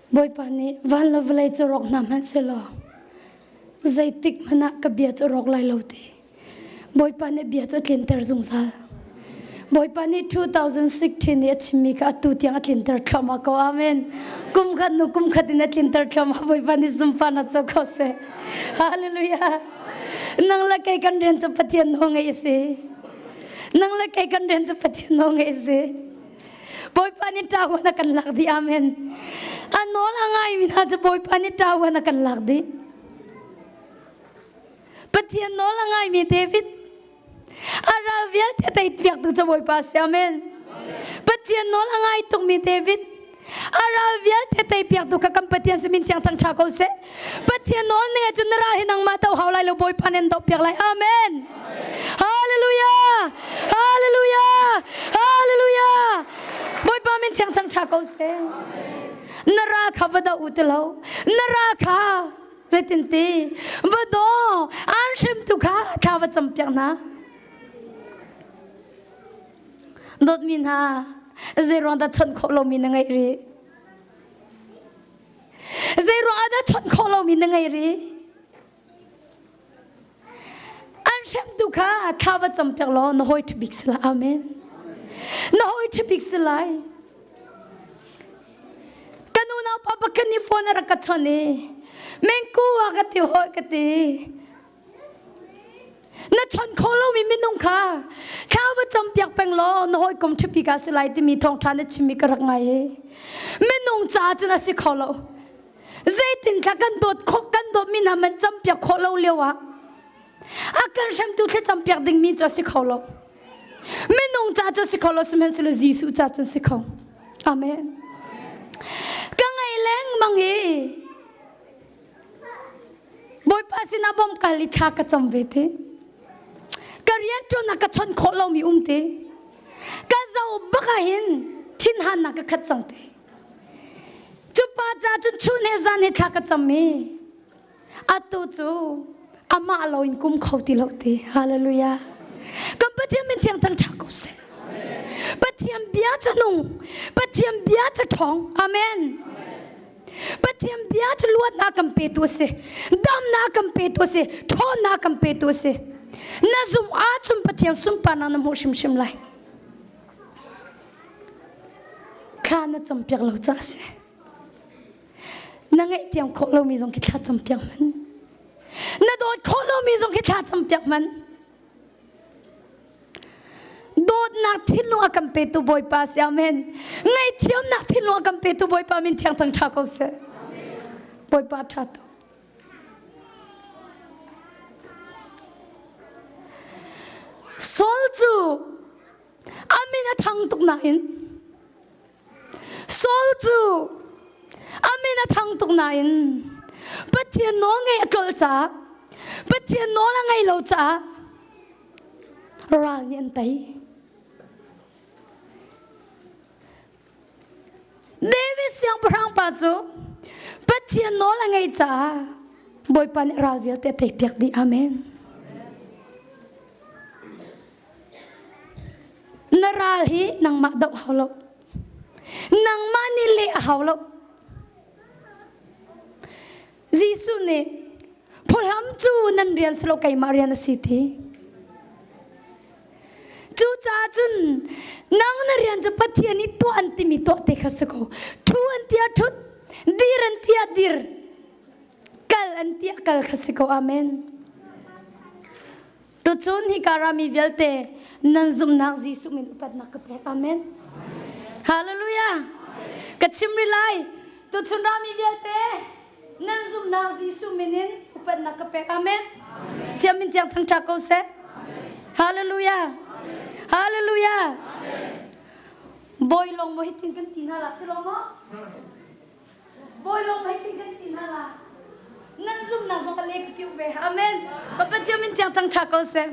Bawipa nih van le vawlei cu rawk hna hmanh selaw zeitik hmanh ah ka bia cu rawk lai lo ti. Bawipa nih bia cu a tlinter zungzal. Bawipa nih 2016 i a chimmi kha atu tiang a tlinter thluahmah ko. Amen. Kum khat hnu kum khat in a tlinter thluahmah. Bawipa nih sunparnak co ko seh. Hallelujah. Nang le kei kan rian cu Pathian nawl ngaih a si. Nang le kei kan rian cu Pathian nawl ngaih a si. Bawipa nih ṭahuan a kan lak dih. Amen. A nawl a ngaimi hna cu Bawipa nih ṭahuan a kan lak dih. Pathian nawl a ngaimi David a ral vialte tei piaktu cu Bawipa si amen. Pathian nawl a ngai tukmi David a ral vialte tei piaktu kha kan Pathian si min thiang thang ṭha ko seh. Pathian nawl ning ahcun na ral hi nangmah to hau lai lo Bawipa nih an doh piak lai. Amen. Hallelujah. Hallelujah. Hallelujah. Bawipa min thiang thang ṭha ko seh. Na ral kha va doh u ti lo. Na ral kha Zeitinti va daw an hrimtu kha thla va campiak hna. Dawtmi hna, zeiruang dah chawnh khawh lomi na ngeih rih? Zeiruang ah dah chawnh khawh lomi na ngeih rih? An hremtu kha thla va campiak law na hawi ṭha bik si lai. Amen. Na hawi ṭha bik si lai. Kan unau pa pakhat nih phone a rak ka chawnh i mengku a ka ti hawi ka ti. Na chawnh kho lomi minung kha thla va campiak peng law na hawikom ṭhapi ka si lai timi thawngṭha na chimmi ka rak ngai i minung caah cun a si kho lo. Zeitin thla kan dawt khawh kan dawtmi hna man campiak khawh lo lio ah a kan hremtu thlacam piak dingmi cu a si kho lo. Minung ca cu si kho lo sihmanhsehlaw Jesuh ca cu si kho. Amen. Ka ngei lengmang i Bawipa sinah bawm kal i thla ka cam ve te. Ka rian ṭuan ah ka chawnh khawh lomi um te. Ka zoh bak ah hin thinhannak ka khat cang te. Cu pa ca cun chun he zan he thla ka cam i atu cu amah lo in kum kho ti lo ti hallelujah kan Pathian min thiang thang ṭha ko seh Pathian bia ca nung Pathian bia ca ṭhawng amen Pathian bia cu luatnak kan petu a si damnak kan petu a si ṭhawnnak kan petu a si na zumh ahcun Pathian sunparnak na hmuh hrimhrim lai thla na campiak lo caah a si Na ngaihthiam khawh lomi zong khi thla campiak hmanh. Na dawt khawh lomi zong khi thla campiak hmanh. Dawtnak thinlung a kan petu Bawipa si amen. Ngaihthiamnak thinlung a kan petu Bawipa min thiang thang ṭha ko seh. Bawipa ṭha tu. Saul cu a min a thang tuk nain Saul cu a min a thang tuk nain Pathian nawl ngaih a tlolh caah Pathian nawl a ngaih lo caah ral nih an tei. David siangpahrang pa cu Pathian nawl a ngaih caah Bawipa nih ral vialte a teipiak dih. Amen. Na ral hi nangmah doh hau lo. Nangmah nih leh a hau lo. Jesuh nih phuhlam cu nan rian si lo keimah rian a si ti. Cucaah Cucaah cun nang na rian cu Pathian nih tuah an timi tuah te kha si ko. Ṭhu an ti ah ṭhut, dir an ti ah dir, kal an ti ah kal kha si ko. Amen. Tuchun hika rami vialte nan zumhnak Jesuh min upatnak ka pek. Amen. Hallelujah. Ka chim rih lai. Tuchun rami vialte nan zumhnak Jesuh min in upatnak ka pek. Amen. Thiam min tiang thangṭha ko seh. Hallelujah. Hallelujah. Bawi lawng maw hitin kan ti hna la si lo maw? Bawi lawng maw hitin kan ti hna la? Nan zumhnak zong a le ka piuh ve. Amen. Ka Pathian min tiang thangṭha ko seh.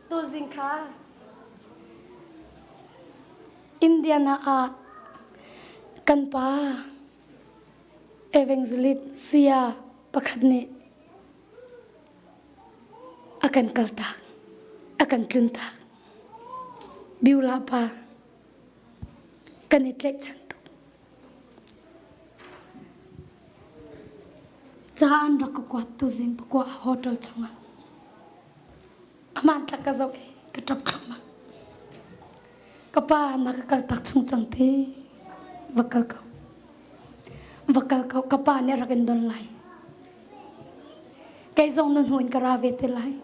Tuzing kha Indiana ah kan pa evangelist saya pakhat nih a kan kaltak, a kan tluntak. Beulah pa kan i tlaihchan tuk. Ca an rak ka kuat tuzing pakua hotel chungah. Amah tlak ka zoh i ka ṭap thluahmah. Ka pa na ka kaltak chung cang te va kal ko. Va kal ko ka pa nih a rak in don lai. Kei zong na hnu in ka ra ve te lai.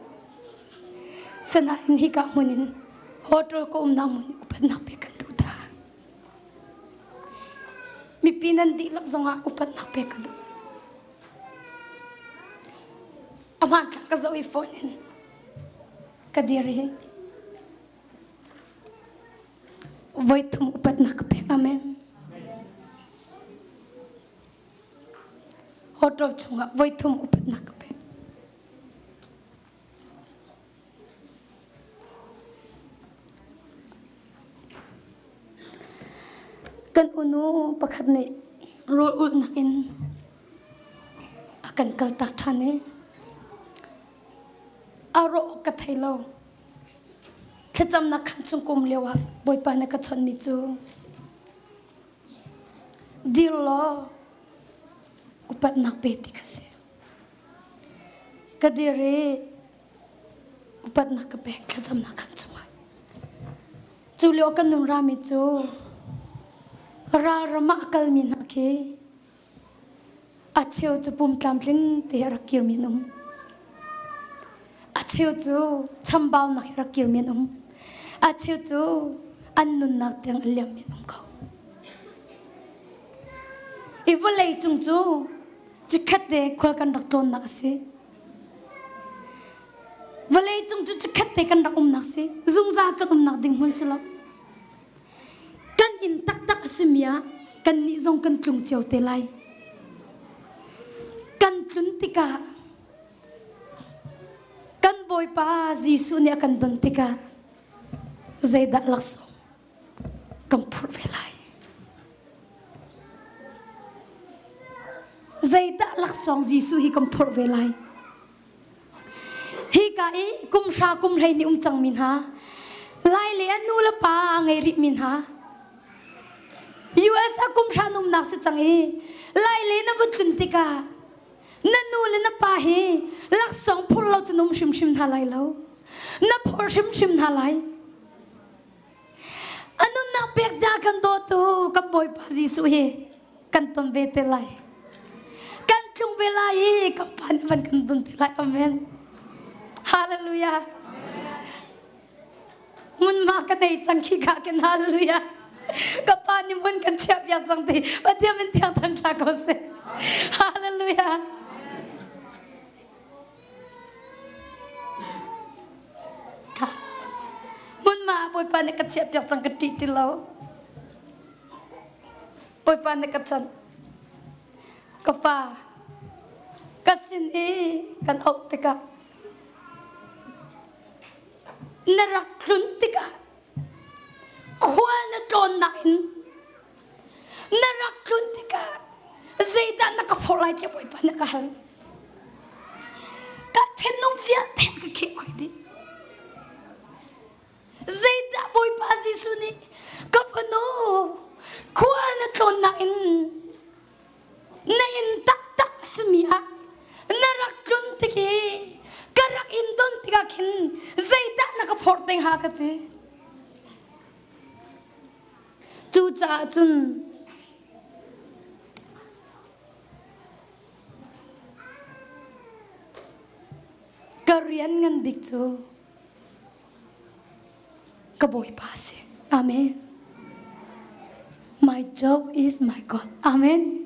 Sinain hika hmun in hotel ka umnak hmun i upatnak pek kan duh ta. Mipi nan dihlak zongah upatnak pek ka duh. A hmanthlak ka zoh i phone in ka dir i voithum upatnak ka pek. Amen. Hotel chungah voithum upatnak ka pek. Kan unu pakhat nih rawl ulhnak in a kan kaltak ṭhan i a rawh awk ka thei lo. Thlacamnak khan chung kum lio ah Bawipa nih ka chawnhmi cu dir law upatnak pe ti kha si. Ka dir i upatnak ka pek thlacamnak khan chungah. Cu lio kan nun rami cu ralram ah a kalmi hna khi a cheu cu pum tlamtling te he rak kirmi an um. A cheu cu chambaunak he rak kirmi an um. A cheu cu an nunnak tiang a liammi an um kho. I vawlei cung cu Chikkhat te khual kan rak tlawnnak a si. Vawlei cung cu chikkhat te kan rak umnak si. Zungzal kan umnak ding hmun si lo. Kan inn taktak a simi ah kannih zong kan tlung cio te lai. Kan tlun tikah kan Bawipa Jesuh nih a kan don tikah zeidah laksawng kan phurh ve lai. Zeidah laksawng Jesuh hi kan phurh ve lai? Hi ka i kum hra kum hlei ni um cangmi hna, lai le an nu le pa a ngei rih mi hna, US ah kum hra numnak si cang i lai le na va tlun tikah na nu le na pa hi laksawng phur lo cu num hrimhrim hna lai lo. Na phur hrimhrim hna lai. A nunnak pek dah kan dawtu kan Bawipa Jesuh hi kan ton ve te lai. Kan tlung ve lai i kan Pa nih van kan don te lai. Amen. Hallelujah. Hmunhma ka nei cang khi ka ken hallelujah. Ka pa nih hmun kan chiah piak cang ti Pathian min thiang than tha ko seh. Hallelujah. Hmunhma ah Bawipa nih ka chiahpiak cang ka ṭih ti lo. Bawipa nih ka chanh. Ka fa, ka sin i kan auh tikah na rak tlun tikah khual na tlawnnak in na rak tlun tikah zeidah na ka phorh lai tiah Bawipa nih a ka hal. Ka thinlung vialte ka kheh khoi dih. Zeidah Bawipa Jesuh nih ka fanu khua na tlawnnak in na inn taktak a simi ah na rak tlun tik i ka rak in don tikah khin phorh te hnga ka ti. Cucaah cun ka rian ngan bik cu ka Bawipa a si. Amen. My job is my God. Amen.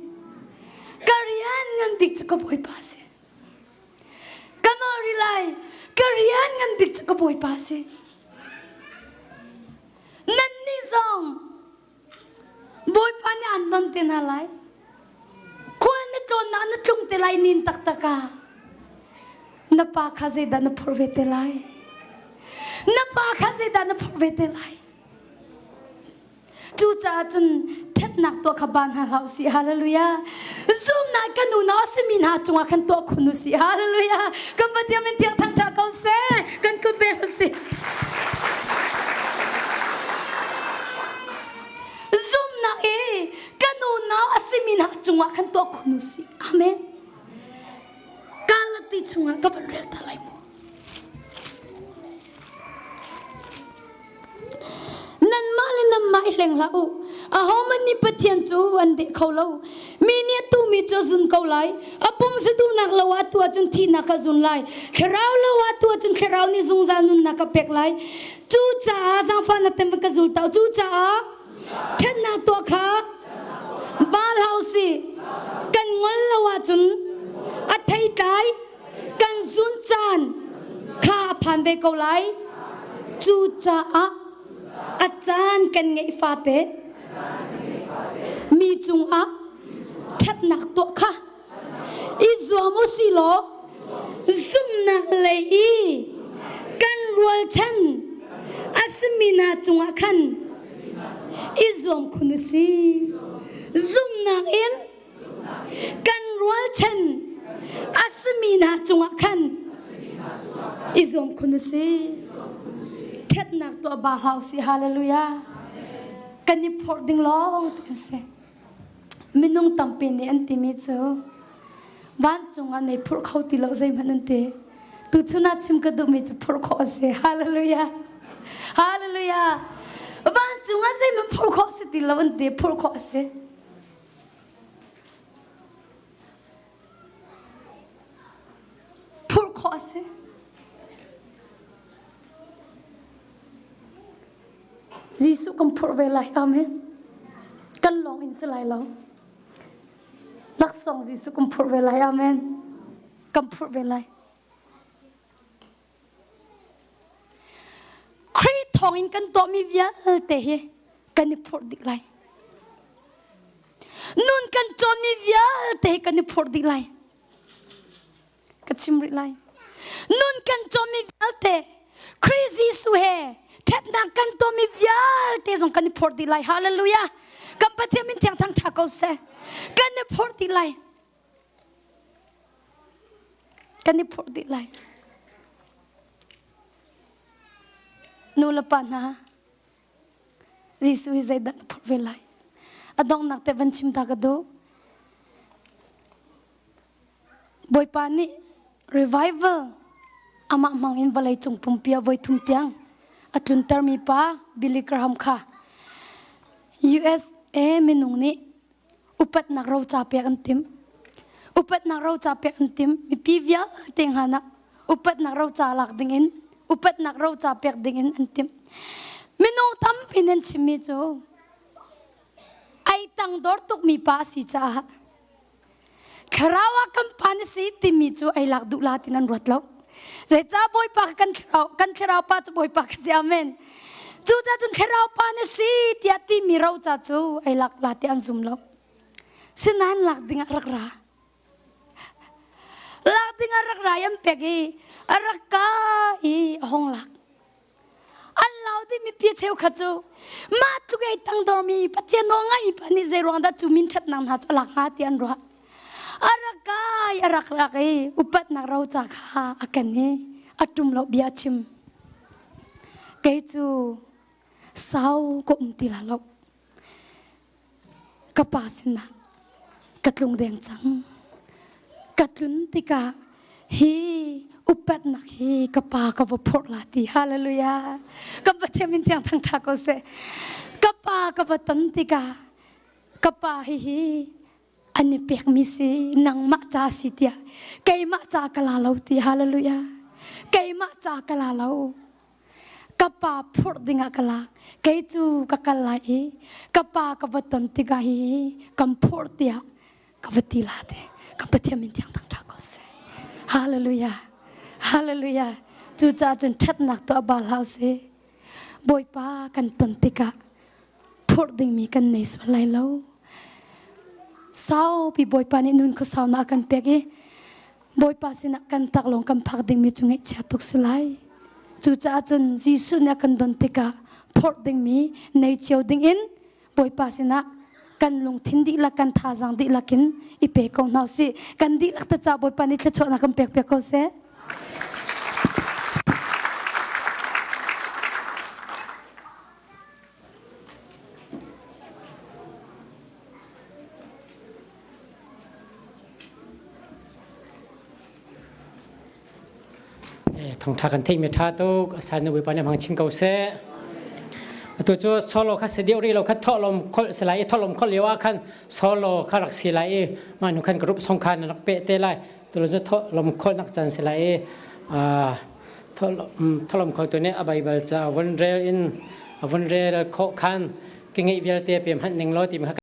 Ka rian ngan bik cu ka Bawipa a si. Ka nawl rih lai. Ka rian ngan bik cu ka Bawipa a si. Nannih zong Bawipa nih aan don te hna lai. Khual na tlawnnak na tlung te lai nin taktak ah na pa kha zeidah na phurh ve te lai? Na pa kha zeidah na phurh ve te lai? Cucaah cun ṭhatnak tuah kha baan hna hlah usih. Hallelujah. Zumnak kan unau a simi hna cungah khan tuah khun usih. Hallelujah. Kan Pathian min thiang thangṭha ko seh. Kan kut pe usih. Zumnak i kan unau a simi hna cungah khan tuah khun usih. Amen. Galati chungah ka van rel ta lai mu. Nanmah le nanmah i hleng hlah u. Ahohmanh nih Pathian cu an deh kho lo. Mi nih a tuhmi cu a zun ko lai. A pum duhnak lo ah tu ahcun thihnak a zun lai. Thlarau lo ah tu ahcun thlarau nih zungzal nunnak a pek lai. Cucaah zaangfahnak tem ka zul ta. Cucaah ṭhatnak tuah kha ba hlah usih. Kan ngol lo ahcun a theitlai kan zun caan kha a phan ve ko lai. Cucaah a caan kan ngeih fate mi cungah ṭhatnak tuah kha i zuam u si law zumhnak lei i kan rualchan a simi hna cungah khan i zuam khun u si. Zumhnak in kan rualchan a simi hna cungah khan i zuam khun u si. Ṭhatnak tuah ba hlah u sih. Hallelujah. Kan i phorh ding lawng te an si. Minung tampi nih an timi cu vancung ah nei phurh kho ti lo zeihmanh an ti. Tuchun ah chim ka duhmi cu phurh khawh a si. Hallelujah. Hallelujah. Vancung ah zeihmanh phurh khawh si ti lo an ti. Phurh khawh a si. Phurh khawh a si. Jesuh kan phurh ve lai. Amen. Kan lawng in si lai lo. Laksawng Jesuh kan phurh ve lai. Amen. Kan phurh ve lai. Khrih thawngin kan tuahmi vialte hi kan i phurh dih lai. Nun kan cawnmi vialte hi kan i phurh dih lai. Ka chim rih lai. Nun kan cawnmi vialte Khrih Jesuh he ṭhatnak kan tuahmi vialte zong kan i phurh dih lai. Hallelujah. Kan Pathian min thiang thang ṭha ko seh. Kan i phurh dih lai. Kan i phurh dih lai. Nu le pa hna, Jesuh hi zeidah na phurh ve lai? A donghnak te van chim ta ka duh. Bawipa nih revival amah hmang in vawlei cung pumpi ah voi thum tiang a tluntermi pa Billy Graham kha USA minung nih upatnak roca pek an tim. Upatnak roca pek an tim. Mipi vialte hngan ah upatnak roca lak dingin upatnak roca pek dingin an timh. Minung tampi nan chimmi cu ai tangdor tukmi pa a si caah thlarau ah kan pa na si timi cu ei lak duh la ti nan ruat lo. Zeicah Bawipa kan thlarau kan thlarau pa cu Bawipa ka si amen. Cucaah cun thlarau pa na si tiah timi roca cu ei lak la ti an zum lo. Sinain lak ding ah rak ra. Lak ding ah rak ra i an pek i a rak ka i a hong lak. An lau dih mipi cheukhat cu mah tluk ei tangdormi Pathian nawl ngaimi pa nih zei ruang dah cu min ṭhatnak hna cu a lak hnga ti an ruah. A rak kai a rak lak i upatnak roca kha a ken i a ṭum lo bia a chim. Kei cu sau ka um ti la lo. Ka pa sinah ka tlung deng cang. Ka tlun tikah hi Upatnak hi ka pa ka va phorh la ti. Hallelujah. Kan Pathian min thiang thang ṭha ko seh. Ka pa ka va ton tikah ka pa hi hi an i pekmi si nangmah ca si tiah keimah ca ka la lo ti. Hallelujah. Keimah ca ka la lo. Ka pa phurh dingah ka lak. Kei cu ka kal lai i ka pa ka va ton tikah hi kan phurh tiah ka va ti la te. Kan Pathian min thiang thang ṭha ko seh. Hallelujah. Hallelujah. Cucaah cun ṭhatnak tuah bal hlah usih. Bawipa kan ton tikah phurh dingmi kan nei sual lai lo. Saupi Bawipa nih nun khuasaunak a kan pek i Bawipa sinah kan taklawng kan phak dingmi cu ngaihchia tuk si lai. Cucaah cun Jesuh nih a kan don tikah phorh dingmi nei cio dingin Bawipa sinah kan lungthin dihlak kan thazaang dihlak in i pe ko hna usih. Kan dihlak te caah Bawipa nih thluachuahnak kan pek piak ko seh. Thawngṭha kan theihmi ṭha tuk asan nu Bawipa nih hmang chin ko seh. Atu cu solo kha si deuh rih lo kha thawhlawm kholh si lai i thawhlawm kholh lio ah khan solo kha rak si lai i mah nu khan group song khan rak peh te lai. Tulo cu thawhlawm kholhnak caan si lai i thawhlawm kholtu nih a Baibal ca a vun rel in a vun rel khawh khan ki ngeih vialte pe hmanh ning law ti kha.